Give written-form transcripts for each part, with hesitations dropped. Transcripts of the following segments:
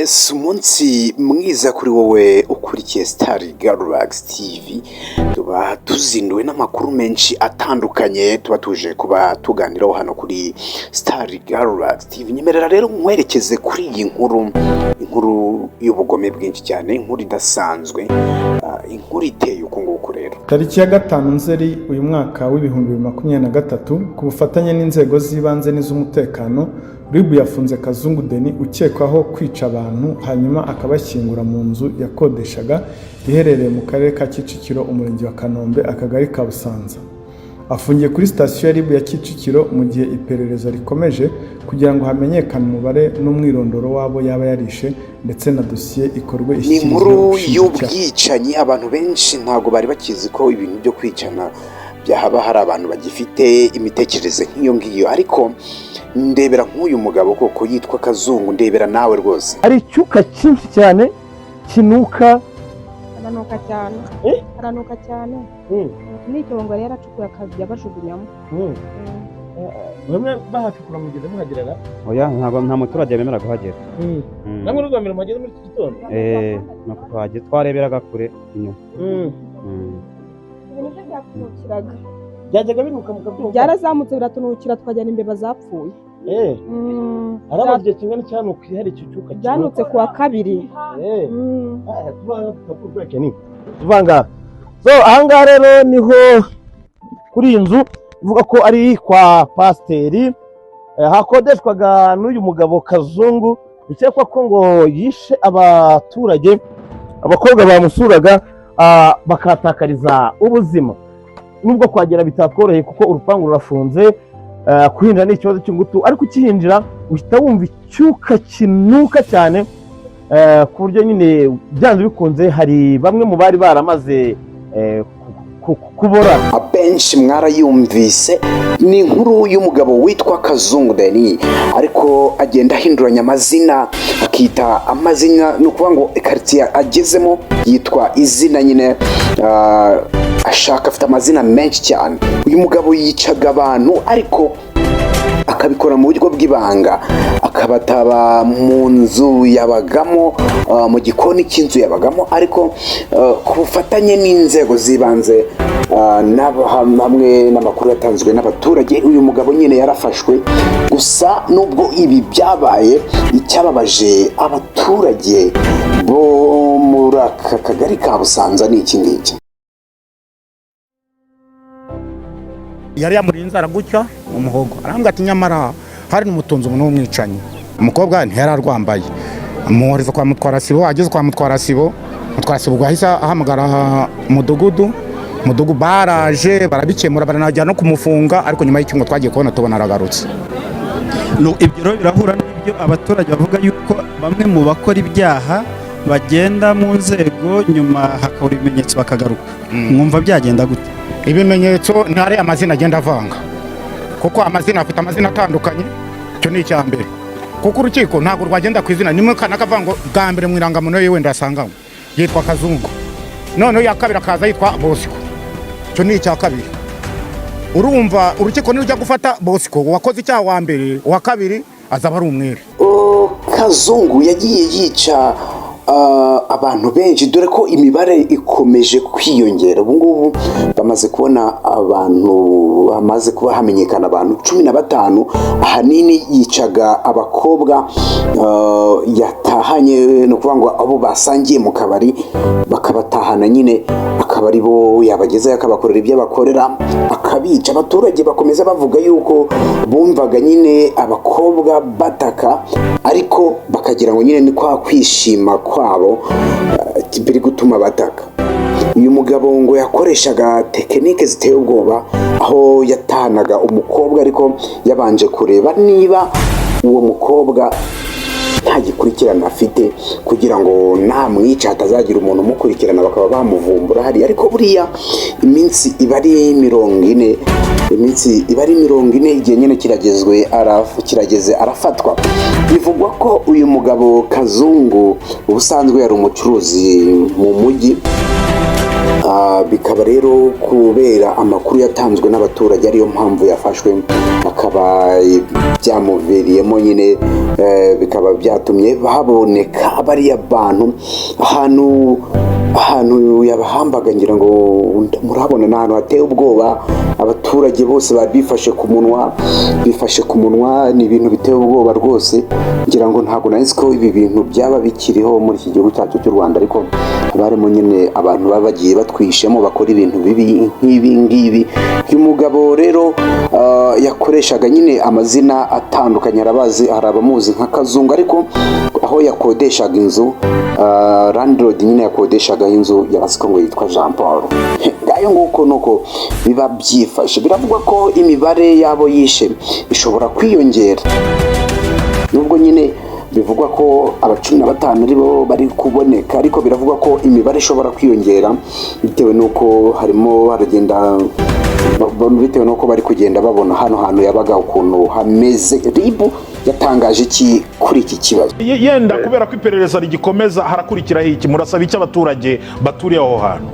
Yes, umunsi mwiza kuri wowe ukurikiye Star Galaxy TV. Tuba tuzinduwe n'amakuru menshi atandukanye, tuba tuje kuba tuganiraho hano kuri Star Galaxy TV. Nyemerera rero nkwerekeze kuri iyi nkuru, inkuru y'ubugome bwinshi cyane, inkuru idasanzwe, inkuru iteye uku nguku rero. Tariki ya 5 Nzeri uyu mwaka wa 2023, ku bufatanye n'inzego z'ibanze n'iz'umutekano, RIB yafunze Kazungu Denis ukekwaho kwica abantu hanyuma akabashyingura mu nzu yakodeshaga iherereye mu Karere ka Kicukiro, Umurenge wa Kanombe, Akagari ka Busanza. Afungiye kuri sitasiyo ya RIB ya Kicukiro mu gihe iperereza rikomeje kugira ngo hamenyekane umubare n'umwirondoro w'abo yaba yarishe, ndetse na dosiye ikorwe Ni ishyikirizwe inkuru ubushinjacyaha. y'ubwicanyi. Abantu benshi ntabwo bari bakizi ko ibintu byo kwicana byahaba hari abantu bagifite imitekerereze nk'iyo ngiyo, ariko ndebera nk'uyu mugabo koko yitwa Kazungu, ndebera nawe rwose. Hari icyuka cyinshi cyane kinuka. Haranuka cyane. Eh? Haranuka cyane. N'icyobo ngo yari yaracukuye akajya bajugunyamo. Bamwe bahacukura mugeze muhagerera? Oya, ntabwo nta muturage bemera kuhagera. Namwe n'urwa mbere muhageze muri iki gitondo? Eh, nuko tuhageze twareberaga kure inyuma. Ibintu bye byatunukiraga. Byajyaga binuka mukabyumva? Byarazamutse biratunukira, tukajyana imbeba zapfuye. Hari amaze igihe kingana cyane hari icyo cyuka kinuka? Byanutse ku wa kabiri. Tuvanga. So ahangaha rero niho kuri iyi nzu ivuga ko ari kwa pasiteri, hakodeshwaga n'uyu mugabo Kazungu, bikekwa ko ngo yishe abaturage, abakobwa bamusuraga, bakahatakariza ubuzima. Nubwo kuhagera bitatworoheye kuko urupangu rurafunze, kuhinjira ni ikibazo cy'ingutu, ariko ukihinjira uhita wumva icyuka kinuka cyane, ku buryo nyine byanze bikunze hari bamwe mu bari baramaze kubora. Abenshi mwarayumvise, ni inkuru y'umugabo witwa Kazungu Denis, ariko agenda ahinduranya amazina, akita amazina. Ni ukuvuga ngo karitsiye agezemo yitwa izina nyine ashaka, afite amazina menshi cyane. Uyu mugabo yicaga abantu ariko akabikora mu buryo bw'ibanga, akabataba mu nzu yabagamo, mu gikoni cy'inzu yabagamo. Ariko ku bufatanye n'inzego z'ibanze, hamwe n'amakuru yatanzwe n'abaturage, uyu mugabo nyine yarafashwe. Gusa nubwo ibi byabaye, icyababaje abaturage bo muri aka kagari ka Busanza ni iki ngiki. Yari yamuriye inzara gutya umuhogo, arambwira ati nyamara hari n'umutunzi umuntu w'umwicanyi. Umukobwa ntiyari arwambaye, amwohereza kwa Mutwarasibo. Ageze kwa Mutwarasibo, Mutwarasibo ubwo ahise ahamagara mudugudu. Mudugudu baraje barabikemura, baranajya no kumufunga, ariko nyuma y'icyumweru twagiye kubona tubona aragarutse. No, ibyo rero birahura n'ibyo abaturage bavuga yuko bamwe mu bakora ibyaha bagenda mu nzego, nyuma hakabura ibimenyetso bakagaruka. Mwumva byagenda gute? Ibimenyetso ntari amazina agenda avanga, kuko amazina afite amazina atandukanye. Icyo ni icya mbere, kuko urukiko ntabwo rwagenda ku izina nimwe. Kana akavuga ngo bwa mbere mu irangamuntu ye wenda asanganywe yitwa Kazungu, noneho iya kabiri akaza yitwa Bosco. Icyo ni icya kabiri. Urumva urukiko nirujya gufata Bosco wakoze icyaha wa mbere, uwa kabiri azaba ari umwere. O, Kazungu yagiye yica abantu benshi, dore ko imibare ikomeje kwiyongera. Ubu ngubu bamaze kubona abantu, bamaze kuba hamenyekana abantu 15. Ahanini yicaga abakobwa yatahanye, ni ukuvuga ngo abo basangiye mu kabari bakabatahana nyine, akaba ari bo yabagezayo akabakorera ibyo abakorera, akabica. Abaturage bakomeza bavuga yuko bumvaga nyine abakobwa bataka, ariko bakagira ngo nyine ni kwa kwishima kwabo biri gutuma bataka. Uyu mugabo ngo yakoreshaga tekinike ziteye ubwoba, aho yatahanaga umukobwa ariko yabanje kureba niba uwo mukobwa nta gikurikirana afite, kugira ngo namwica hatazagira umuntu umukurikirana bakaba bamuvumbura hariya. Ariko buriya iminsi iba ari 40, iminsi iba ari 40, igihe nyine kiragezwe kirageze arafatwa. Bivugwa ko uyu mugabo Kazungu ubusanzwe yari umucuruzi mu mujyi. Bikaba rero kubera amakuru yatanzwe n'abaturage ariyo mpamvu yafashwe, akaba byamuviriyemo nyine, bikaba byatumye haboneka bariya bantu ahantu yabahambaga. Ngira ngo murabona ni ahantu hateye ubwoba. Abaturage bose bari bifashe ku munwa, bifashe ku munwa. Ni ibintu biteye ubwoba rwose. Ngira ngo ntabwo nari nzi ko ibi bintu byaba bikiriho muri iki gihugu cyacu cy'u Rwanda, ariko haba harimo nyine abantu baba bagiye batwishemo bakora ibintu bibi nk'ibi ngibi. Uyu mugabo rero yakoreshaga nyine amazina atandukanye. Arabazi, hari abamuzi nka Kazungu, ariko aho yakodeshaga inzu, landlord nyine yakodeshaga inzu yarazi ko ngo yitwa Jean Paul. Ngayo nguko nuko biba byifashe. Biravugwa ko imibare y'abo yishe ishobora kwiyongera, nubwo nyine bivugwa ko aba 15 aribo bari kuboneka, ariko biravugwa ko imibare ishobora kwiyongera bitewe n'uko harimo haragenda, bitewe n'uko bari kugenda babona hano hantu yabaga ukuntu hameze. RIB yatangaje iki kuri iki kibazo? Yenda kubera ko iperereza rigikomeza, harakurikiraho iki? Murasaba iki abaturage baturiye aho hantu?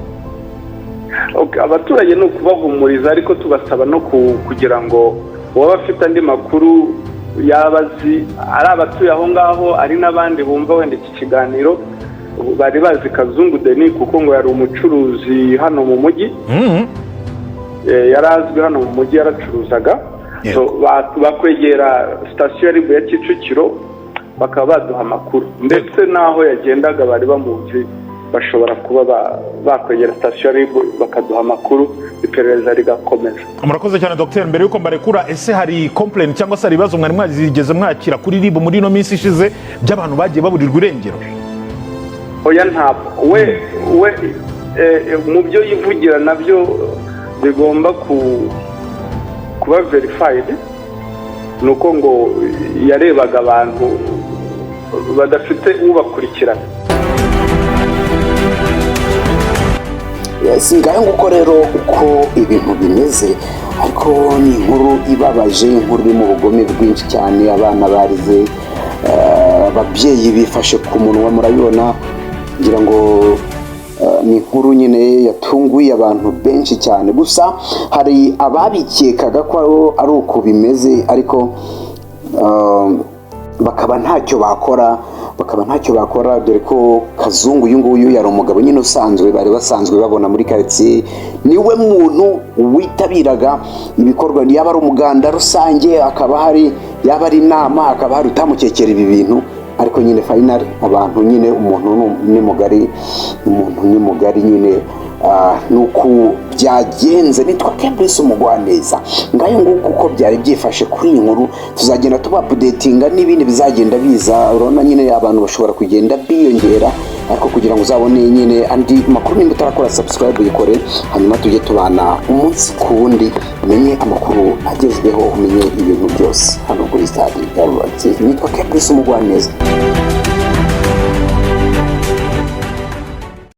Okay, abaturage ni ukubahumuriza, ariko tubasaba no kugira ngo uwaba afite andi makuru yaba azi, ari abatuye aho ngaho, ari n'abandi bumva wenda iki kiganiro bari bazi Kazungu Denis, kuko ngo yari umucuruzi hano mu mujyi. Yari azwi hano mu mujyi, yaracuruzaga. So, bakwegera sitasiyo ya RIB ya Kicukiro bakaba baduha amakuru, ndetse n'aho yagendaga bari bamuzi, bashobora kuba bakwegera sitasiyo ya RIB bakaduha amakuru, iperereza rigakomeza. Murakoze cyane, dogiteri. Mbere yuko mbarekura, ese hari complaint cyangwa se hari ibibazo mwari mwazigeze mwakira kuri RIB muri ino minsi ishize by'abantu bagiye baburirwa irengero? Oya, ntabwo. We mu byo yivugira nabyo bigomba kuba verified, ni uko ngo yarebaga abantu badafite ubakurikirana. Si ngayo nguko rero uko ibintu bimeze, ariko ni inkuru ibabaje, inkuru iri mu bugome bwinshi cyane. Abana barize, ababyeyi bifashe ku munwa, murabibona. Ngira ngo ni inkuru nyine yatunguye abantu benshi cyane. Gusa hari ababikekaga ko ari uko bimeze, ariko bakaba ntacyo bakora, bakaba ntacyo bakora, dore ko Kazungu uyu nguyu yari umugabo nyine usanzwe bari basanzwe babona muri karitsiye. Niwe muntu witabiraga ibikorwa, yaba ari umuganda rusange akaba hari, yaba ari inama akaba hari, utamukekera ibi bintu. Ariko nyine finally abantu nyine, umuntu ni mugari, umuntu ni mugari nyine. Nuku byagenze. Nitwa Kembrisi Umugwaneza. Ngayo nguko uko byari byifashe kuri iyi nkuru. Tuzagenda tuba updatinga n'ibindi bizagenda biza. Urabona nyine abantu bashobora kugenda biyongera, ariko kugira ngo uzabone nyine andi makuru, nimba utarakora subscribe uyikore, hanyuma tujye tubana umunsi ku wundi, umenye amakuru agezweho, umenye ibintu byose hano kuri Stade. Nitwa Kembrisi Umugwaneza.